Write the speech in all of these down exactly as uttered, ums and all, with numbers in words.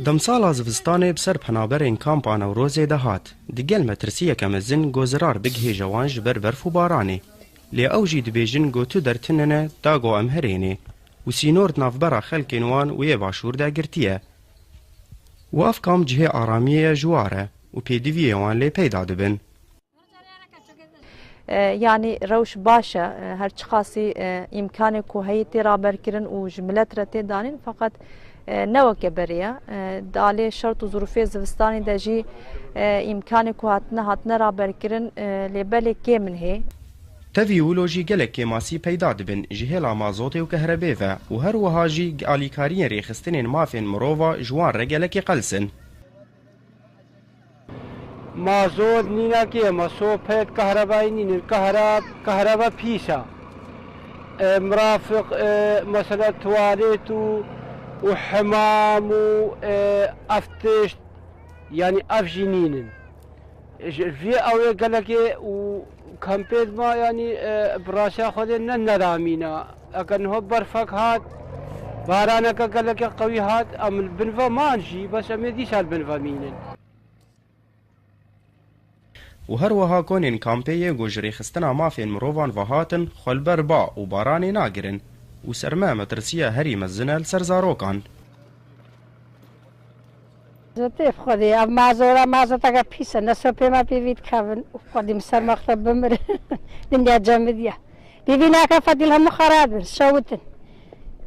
Demsala zivistanê bi ser penaberên kampa Newrozê de hat. Digel metirsiyeke mezin ku zirar bigihêje wan ji ber berf û baranê. Lê ew jî dibêjin ku tu der tune da ku em herênê û sînor di navbera xelkên wan û yê başûr de girtiye. Û ev kam cihê aramiyê ye ji wa re û pêdiviyê wan lê peyda dibin. E, yanî rewş baş e, e, her çiqasî e, îmkanê ku heyî tê raberkirin û ji milet re tê danîn, feqet e, ne weke berê ye. E, di alê şert û zirûfê zivistanê de jî e, îmkanê ku hatine, hatine raberkirin e, lê belê kêm in hê. Tevî wilo jî gelek kêmasî peyda dibin ji hêla mazotê û kehrebê ve û her wiha jî alîkariyên rêxistinên mafên mirova ji wan re gelekî qels in. Mazot nîne kêm e, sopet, kahrebayî nînin, kahre, kahreba pîs e. E, mirafiq, e, mesela tuwalet û, û hemam û, e, ev tişt, yanî ev jî nînin. Ji vê ew ê gelekê û kampê ma, yanî, e, bi rastiya Xwedê ne neramîne. Eger niho berfek hat, baraneke gelekê qewî hat, em li bin ve man jî, bes em ê dîsa li bin ve mînin. Û her wiha konên kampê yê ku ji rêxistina mafên mirovan ve hatin, xwe li ber ba û baranê nagirin û serme metirsiya herî mezin e li ser zarokan. Zotê Xwedê, ev mazora mazoteke pîs e. Ne sopê me pêvî dikevin û Xwedî min ser mexteb bimirin. Dinya cemidî ye. Pêvî nake Fedîl hemû xera dibin, şewitin.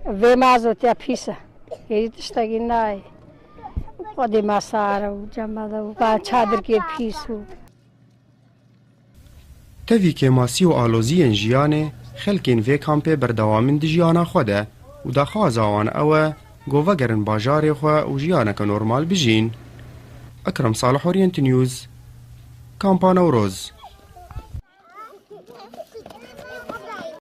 Vê mazotê pîs e. Hêjî tiştekî nayê. Xwedê me sare û cemede û van çadirkê pîs û. Tevî kêmasî û aloziyên jiyanê, xelkên vê kampê berdewam in di jiyana xwe de û daxwaza wan ew e ku vegerin bajarê xwe û jiyaneke normal bijîn. Ekrem Salih, Orient News, Kampa Newroz.